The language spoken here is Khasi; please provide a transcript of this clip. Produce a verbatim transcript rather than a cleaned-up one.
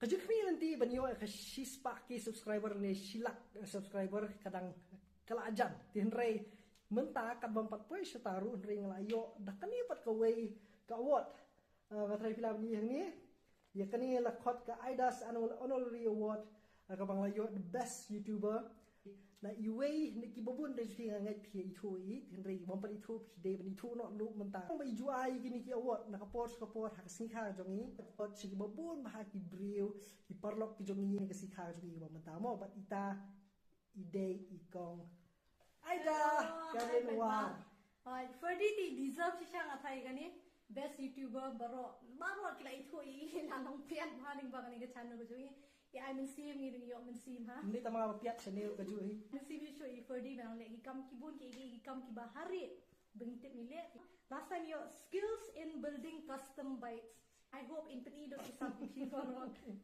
Ka jingkhmih lynti ban ïoh ka shispah ki subscriber ne shilak subscriber ka dang ka la jan. Te hynrei mynta katba ym pat poi shata ruh hynrei nga la ïoh da kane pat kawei ka award. Ah, nga trai phi la ban ïohi hangne. Ïa kane la khot ka Ida's Annual Honorary Award, ah, kaba nga la ïoh the best YouTuber. Na iwei na kiba bun de jong phi nga ngeit phi ithuh i, hynrei bym pat ithuh phi dei ban ithuh noh ruh mynta. Ba i ju ai kine ki award na ka por sha ka por ha ka sngi kha jong i. Ka por sha kiba bun ba ha ki briew, ki paralok ki jong i na ka sngi kha jong i ba mynta mo, bad ita i dei i kong Ida Karen War. Ai, Ferdy te deserve shisha nga tharai kane. Best YouTuber baroh, baroh ki la ithuh i, la long piat bha lyngba kane ka channel ka jong i. Ïa ai mynsiem ngi dang ïoh mynsiem ha. Ni tama ba piat channel ka jong i. Mynsiem ïa shu i Ferdy ba nang leh ki kam ki bun ki, ki, ki kam kiba ha ri. Bym tip ngi leh. Last time ïoh skills in building custom bikes. I hope in pyni dot ki sam ki baroh. To